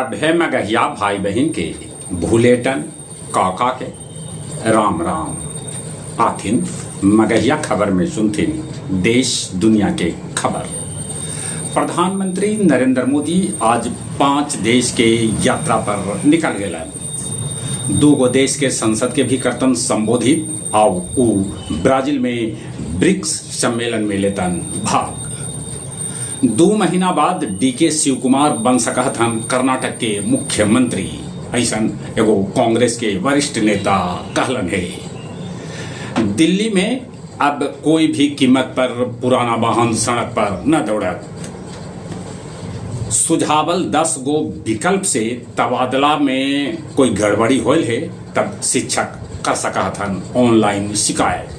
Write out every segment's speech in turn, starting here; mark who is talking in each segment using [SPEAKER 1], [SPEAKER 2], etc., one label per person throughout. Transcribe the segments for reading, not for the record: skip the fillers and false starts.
[SPEAKER 1] सभे मगहिया भाई बहिन के भुलेटन काका के राम राम। आथिन मगहिया खबर में सुनथिन देश दुनिया के खबर। प्रधानमंत्री नरेंद्र मोदी आज 5 देश के यात्रा पर निकल गेलन। दूगो देश के संसद के भी करतन संबोधित आउ ऊ ब्राजील में ब्रिक्स सम्मेलन में लेतन भाग। 2 महीना बाद डीके शिवकुमार बन सकत हन कर्नाटक के मुख्यमंत्री, ऐसन एगो कांग्रेस के वरिष्ठ नेता कहलन हे। दिल्ली में अब कोई भी कीमत पर पुराना वाहन सड़क पर न दौड़त। सुझावल 10 गो विकल्प से तबादला में कोई गड़बड़ी होल हे तब शिक्षक कर सकत हन ऑनलाइन शिकायत।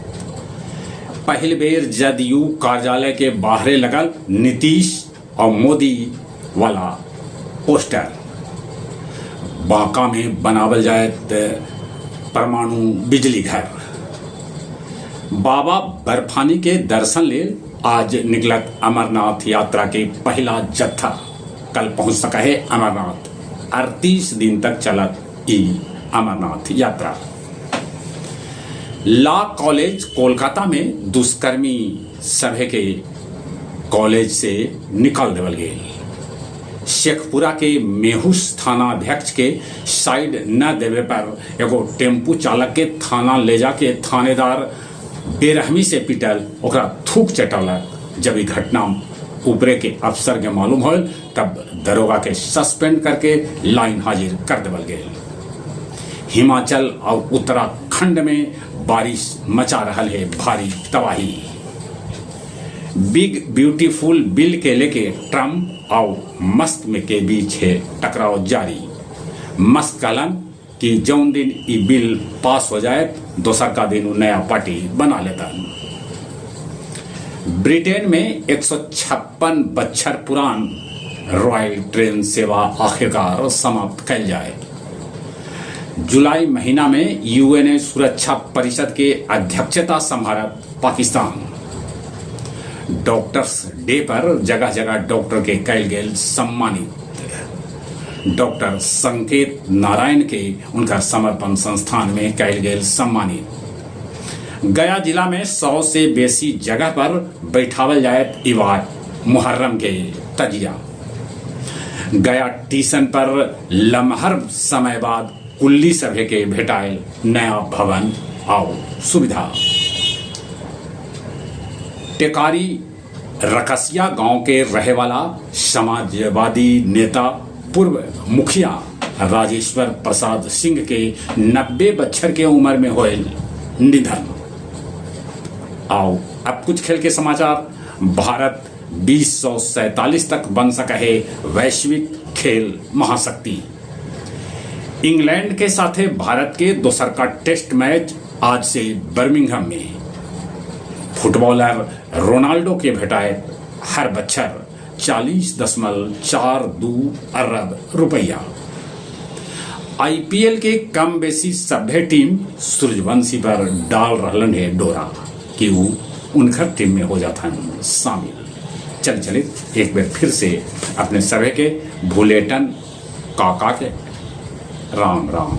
[SPEAKER 1] पहिल बेर जदयू कार्यालय के बाहरे लगल नीतीश और मोदी वाला पोस्टर। बांका में बनावल जाए परमाणु बिजली घर। बाबा बर्फानी के दर्शन ले आज निकलत अमरनाथ यात्रा के पहला जत्था। कल पहुंच सका है अमरनाथ। 38 दिन तक चलत ई अमरनाथ यात्रा। लॉ कॉलेज कोलकाता में दुष्कर्मी सभे के कॉलेज से निकाल देवल गेल। शेखपुरा के मेहुस थाना अध्यक्ष के साइड न देवे पर एगो टेम्पू चालक के थाना ले जाके थानेदार बेरहमी से पिटल, ओकरा थूक चटौलक। जब ई घटना ऊपरे के अफसर के मालूम होल तब दरोगा के सस्पेंड करके लाइन हाजिर कर देवल गेल। हिमाचल और उत्तराखंड में बारिश मचा रहा है भारी तबाही। बिग ब्यूटीफुल बिल के लेके ट्रंप और मस्क में के बीच है टकराव जारी। मस्क कहलन कि जौन दिन ई बिल पास हो जाए दोसर का दिन नया पार्टी बना लेता। ब्रिटेन में 156 बच्छर पुरान रॉयल ट्रेन सेवा आखिरकार समाप्त कैल जाए। जुलाई महीना में यूएनए सुरक्षा परिषद के अध्यक्षता संभालत पाकिस्तान। डॉक्टर्स डे पर जगह जगह डॉक्टर के कैल गेल सम्मानित। डॉक्टर संकेत नारायण के उनका समर्पण संस्थान में कैल गेल सम्मानित। गया जिला में 100 से बेसी जगह पर बैठावल जाए इवार मुहर्रम के तजिया। गया टीसन पर लमहर समय बाद कुल्ली सभे के भेटायल नया भवन आओ सुविधा। टेकारी रकसिया गांव के रहे वाला समाजवादी नेता पूर्व मुखिया राजेश्वर प्रसाद सिंह के 90 बच्छर के उम्र में होयल निधन। आओ अब कुछ खेल के समाचार। भारत 2047 तक बन सका है वैश्विक खेल महाशक्ति। इंग्लैंड के साथे भारत के दोसर का टेस्ट मैच आज से बर्मिंघम में। फुटबॉलर रोनाल्डो के भेटाए हर बच्छर 40.42 अरब रुपया। आईपीएल के कम बेसी सभ्य टीम सूर्यवंशी पर डाल रहलन है डोरा कि वो उनकर टीम में हो जाता शामिल। चल चले एक बार फिर से अपने सभे के भुलेटन काका के राम राम।